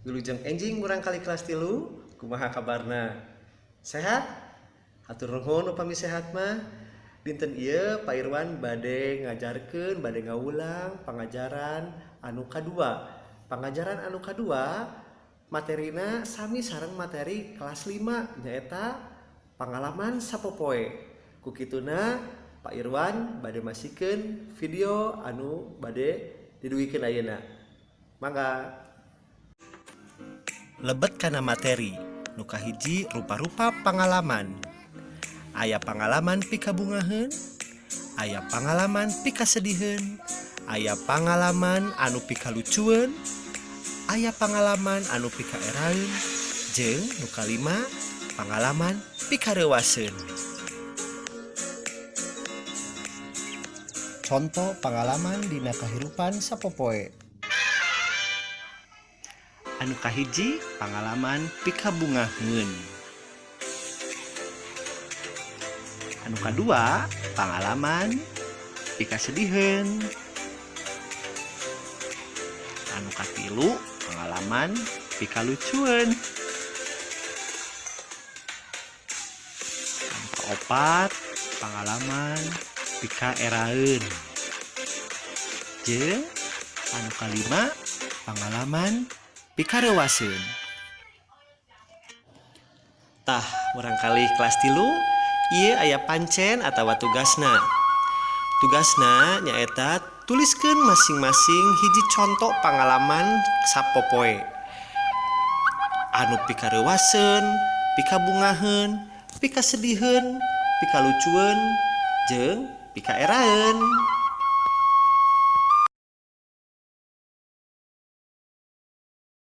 Wilujeng enjing murangkalih kelas 3, kumaha kabarna? Sehat? Hatur nuhun upami sehat mah. Dinten ieu Pak Irwan bade ngajarkeun, bade ngawulang pangajaran anu kadua. Pangajaran anu kadua materina sami sareng materi kelas 5 nyaeta pangalaman sapopoe. Ku kituna Pak Irwan bade masikeun video anu bade didugikeun ayeuna. Mangga. Lebet kana materi nu kahiji rupa-rupa pangalaman. Aya pangalaman pikabungaheun, aya pangalaman pikasediheun, aya pangalaman anu pikalucueun, aya pangalaman anu pikaeraeun, jeung nu kalima pangalaman pikareuwaseun. Conto pangalaman dina kahirupan sapopoe. Anu kahiji pangalaman pikabungaheun. Anu kadua pangalaman pikasediheun. Anu katilu pangalaman pikalucueun. Anu kaopat pangalaman pikaeraeun. Jeung anu kalima pangalaman pikareuwaseun. Tah, murangkalih kelas 3 ieu aya pancen atawa tugasna. Tugasna nyaeta tuliskeun masing-masing hiji conto pangalaman sapopoe. Anu pikareuwaseun, pikabungaheun, pikasediheun, pikalucueun, jeung pikaeraeun.